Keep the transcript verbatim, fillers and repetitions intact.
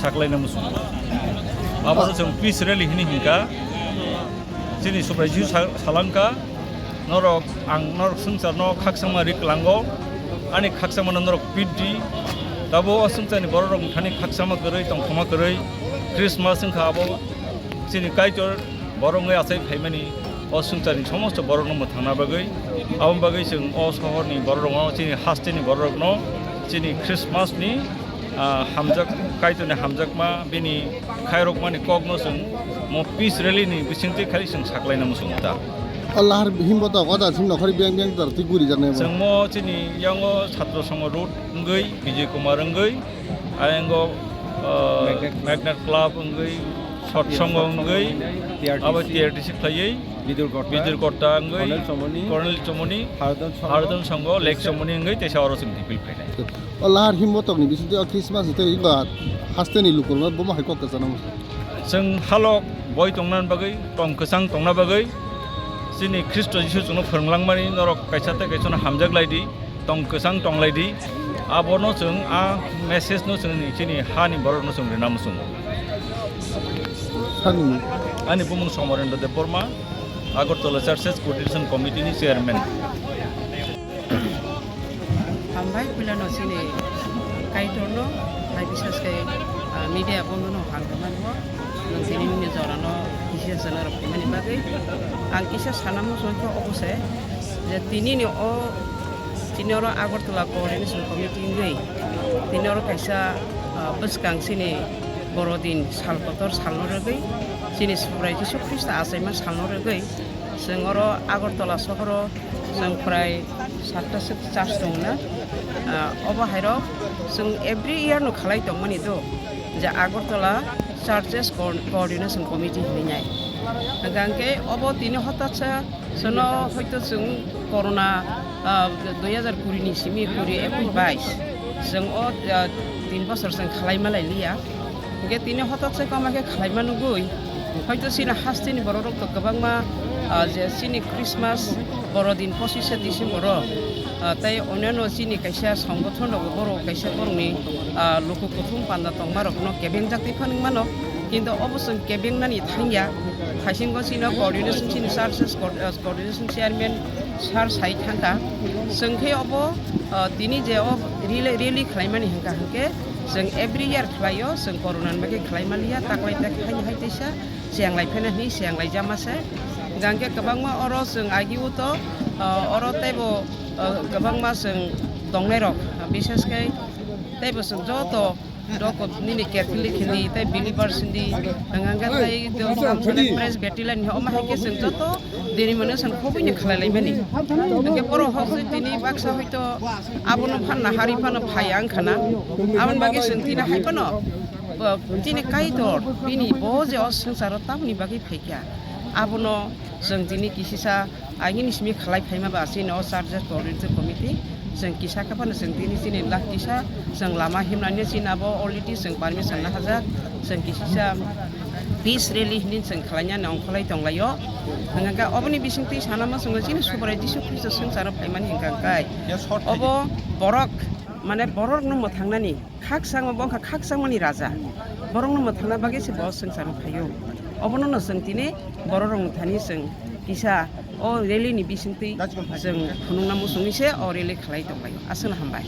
saklaina muchungo. Abono chwng peace rally hwnwi hwnkha. Chini Subrai Jisu sa-, salangkha, "Norok, ang norok swngcharno khakchangma ri kwlango, ani khakchangmano norok pit di." Tabuk o swngcharni bororok thani khakchangma kwrwi, tongthokma kwrwi, Christmas wngkha abo chini Kaitor borok wngwi achai phaimani o swngcharni somosto borokno mwthangna bagwi. Aboni bagwi chwng o sohorni bororokno, chini hasteni bororokno chini Christmasni ah, hamjak, Kaitorni hamjakma, bini khairokmani kokno chwng mo peace rally ni bisingtwi khai chwng saklaina muchungo ta. O lahar himbo to goda sing nokhori beng beng tor twi guri jaknai bo. Chwng mo chini yango Chhatro Sangha Road wngwi, Bijay Kumar wngwi, ayango, ah, Magnet Club wngwi, Sot Sangha wngwi, T R T C. Abo T R T C khlaiwi, Bidur Kotta. Bidur Kotta wngwi, Colonel Chomoni. Colonel Chomoni, Hardon Sangha. Hardon Sangha, Lake Chomoni wngwi, teisa oro chwng dipil phainai. O lahar himbo tokni bisingtwi o Christmas tei ba hasteni lukurokno bomo hai kok kwchana muchung. Chwng halok boi tongna bagwi, tong kwchang tongna bagwi, chini Khristo Jisu chwngno phwrwnglangmani norok kaisa tei kaisano hamjak lai di, tong kwchang tong lai di. Abono chwng a message no chwng ni chini hani borokno chwng rina muchungo. Hani. Ani bumung Somarendra Debbarma, Agartala Churches Coordination Committee ni chairman. Hambai puilano chini Kaitorno, hai bisas khe, ah, media bondhono hambai manbo, nwng tini nini jorano kisa sana rok phaimani bagwi. Ang kisa sana muchung khe obo se, je tini ni o, tini oro Agartala Coordination Committee wngwi, tini oro kaisa, ah, bwskang chini borodin sal kotor salno rwgwi, chini Subrai Jisu Khristo achaima salno rwgwi, chwng oro Agartala sohoro chwng prai satta swk church tongna. Ah, obo hairok chwng every year no khalai tongmani do, je Agartala Churches Co-, Coordination Committee hinwi nai. Hwnkha hwnkhe obo tini hotatsa sono hoito chwng corona, ah, dui hajar kuri ni simi kuri, ekus, bais chwng o, ah, tin bosor chwng khalai malai liya. Hwnkhe tini hotatsa kama khe khlaima nugui, hoito chini hasteni bororok to kwbangma, ah, je chini Christmas borodin pochishe December o, ah, tei oneno chini kaisa songgothon rogo borok kaisa borokni, ah, luku kuthum panda tongma rokno kebeng jak twi phano mano, kintu obo chwng kebeng nani thangya, thaisingo chini coordination chini churches co-, ah, coordination chairman sir sai thangkha, chwng khe obo, ah, tini je o rally, rally khlaimani hwnkha hwnkhe, chwng every year khlaio, chwng corona ni bagwi khlai manliya, taklai tak hai hai teisa, cheng lai pheno hwnwi cheng lai jama se. Hwnkha hwnkhe kwbangma oro chwng agi o to, ah, oro teibo, ah, kwbangma chwng tongnai rok, ah, bishes khe teibo chwng joto doko nini Catholic hindi tei believers hindi, hwnkha hwnkhe tei Presbyterian hindi, omo hai khe chwng joto denomination khobwi ni khlai lai mani. Hwnkhe borok hok se tini baksa hoito abono phanna hari phano phai ang khana. Aboni bagwi chwng tini hai phano, bo, tini Kaitor bini bo je o swngcharo tamoni bagwi phaikha, abono chwng tini kisisa agini simi khlai phaima ba chini o churches coordinator committee chwng kisa khe phano chwng tini chini lakh kisa chwng lama himnani chini abo already chwng permission lahajak, chwng kisisa peace rally hinwi chwng khlainani ongkholai tonglaio. Hwnkha khe oboni bisingtwi sana muchungo chini Subrai Jisu Khristo swngcharo phaimani hwnkha khe obo borok, mane borokno mwthangnani khakchangma, bo wngkha khakchangmani raja, borokno mwthangna bagwi se bo swngcharo phaio. Obono no chwng tini bororokno thani chwng kisa o rally ni bisingtwi chwng phunukna muchungwi se o rally khlai tonglaio. Aswkno hambai.